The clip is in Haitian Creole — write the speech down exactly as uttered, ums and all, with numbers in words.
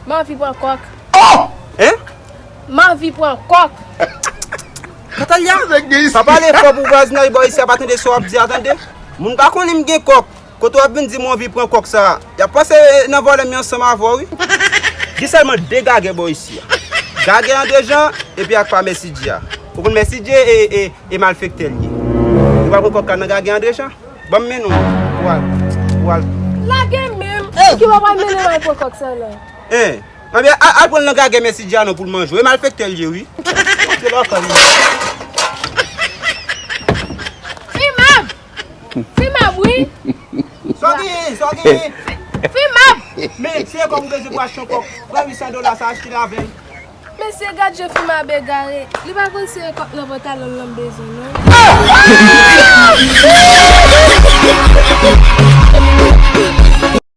M anvi pran kòk. Hein? M anvi pran kòk. Katalya, pa pale fò pou vwazinay bò isi a pa tande sa w ap di a tande. Moun pa konnen m gen kòk. Kote w ap vin di m w anvi pran kòk sa a, y ap panse nan vòlè m yo ansanm avè w wi. Gen sèlman de gagè bò isi a. Gagè Andrejan epi ak pa Mèsidye a. Ou konn Mèsidye e, e, e malfektè l ye. Ou pa pran kòk la nan gagè Andrejan? Ban m mennen w pou w al, pou w al. Lage men m. Ki w ap al mennen m al pran kòk sa la? Hein? Anben, al, al pran l nan gagè Mèsidye a non pou l manje w. E malfektè l ye wi. Se lòkàn li. Fimab! Fimab wi! Sa w genyen, sa w genyen. Fimab! Men, se kòb ou bezwen pou achte yon kòk. Pran uit san dola sa, achte l avè l. Mesye, gad jan Fimab egare. Li pa konn si e kòk nan pantalon l lan bezwen non.